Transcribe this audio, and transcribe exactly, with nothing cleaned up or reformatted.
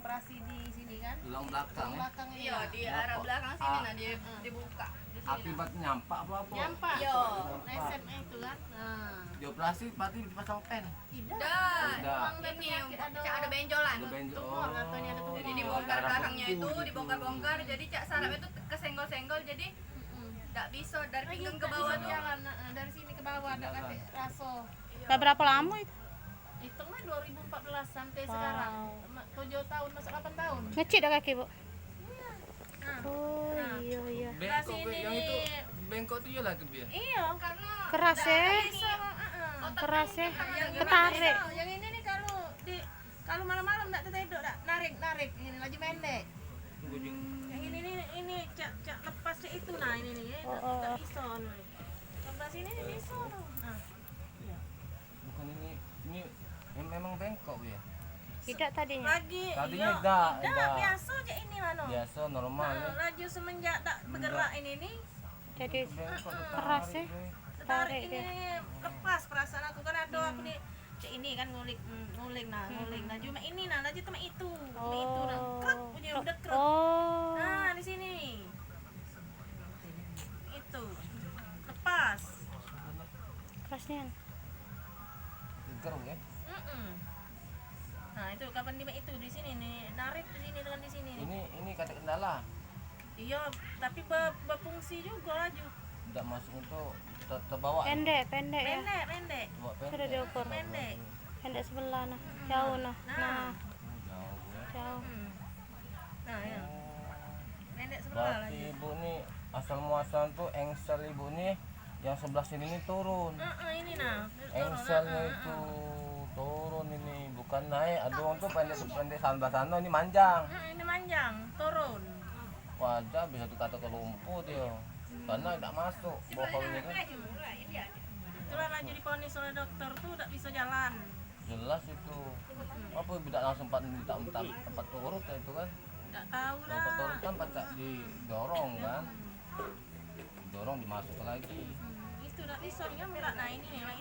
Operasi di sini kan? Tulang belakang, tulang ya? Belakang. Iya, ini, di arah belakang sini, ah, nah, di, dibuka. Di sini, akibat nah, nyampak apa apa? Nyampak. Iya. Nyampak. S M A itu kan. Nah. Dioperasi berarti dipasang pen? Tidak. Tidak. Memang ada penyakit, ada, ada benjolan. Ada benjol. Tumor katanya, ada tumor. Jadi dibongkar belakangnya itu, dibongkar-bongkar. Jadi cak saraf itu kesenggol-senggol. Jadi ndak bisa dari pinggang ke bawah tuh. Jalan, heeh, dari sini ke bawah, ndak katek raso. Lah, berapa lama itu? Hitunglah dua ribu empat belas sampai sekarang. Wow. Tujuh tahun, masuk delapan tahun. Ngecik dah kaki, Bu? Iya. Nah. Oh, iya, iya. Bengkok, yang itu, bengkok tuh iyalah tuh, Bia. Iya, karena keras, eh? Keras, eh? Ketarik. Yang ini nih kalau di, kalau malam-malam ndak tertedok, dak narik, narik. Ini laju pendek. Yang ini nih, ini cak, cak lepas cak itu, nah, ini nih, ya. Oh, oh. Ndak bisa, anu. Lepas ini nih bisa, tuh. Nah. Iya. Bukan ini, ini mem- memang bengkok ya? Tidak tadinya. Lagi, tadinya iya, tidak, tidak, tidak. Biasa aja ini, anu. Biasa, normal, nah, ya. Laju semenjak tak bergerak ini nih. Jadi bengkok, keras, ya. Tarik ini dia. Lepas perasaan aku kan ada, aku di cek ini kan ngulik, mm, ngulik nah, ngulik nah. Cuma ini nah, laju temen itu, temen itu nah. Krek, bunyi udah krek. Oh. Nah, di sini. Itu. Lepas. Kerasnya. Geger, ya? Mm-mm. Nah, itu kapan dia itu di sini nih, narik di sini dengan di sini nih. Ini, ini kata kendala. Iya, tapi be- berfungsi juga laju. Tidak masuk untuk ter- terbawa. Pendek, pendek ya. Pendek, pendek. Bawa pendek. Sudah diukur. Pendek. Pendek sebelah nah. Mm-mm. Jauh nah. Nah. Nah. Oh, jauh, ya. Jauh. Mm. Nah, ya. Oh. Pendek sebelah. Berarti laju. Ibu ni asal muasal tu engsel ibu ni yang sebelah sini ni turun. Heeh, ini nah. Turun, engselnya heeh, itu heeh. Turun ini, bukan naik. Ada orang tu pendek, pendek sebelah sana, ini manjang. Heeh, ini manjang, turun. Wajar bisa dikatakan lumpuh dia. Hmm. Karena tidak masuk boholnya kan. Itulah laju diponis oleh dokter tu tidak bisa jalan. Jelas itu. Apa budak langsung empat minta empat, empat turut ya itu kan? Ndak tahu lah. Empat turut kan pacak didorong kan? Dorong dimasuk lagi. Hmm, itu dak bisa dia budak nah ini nih,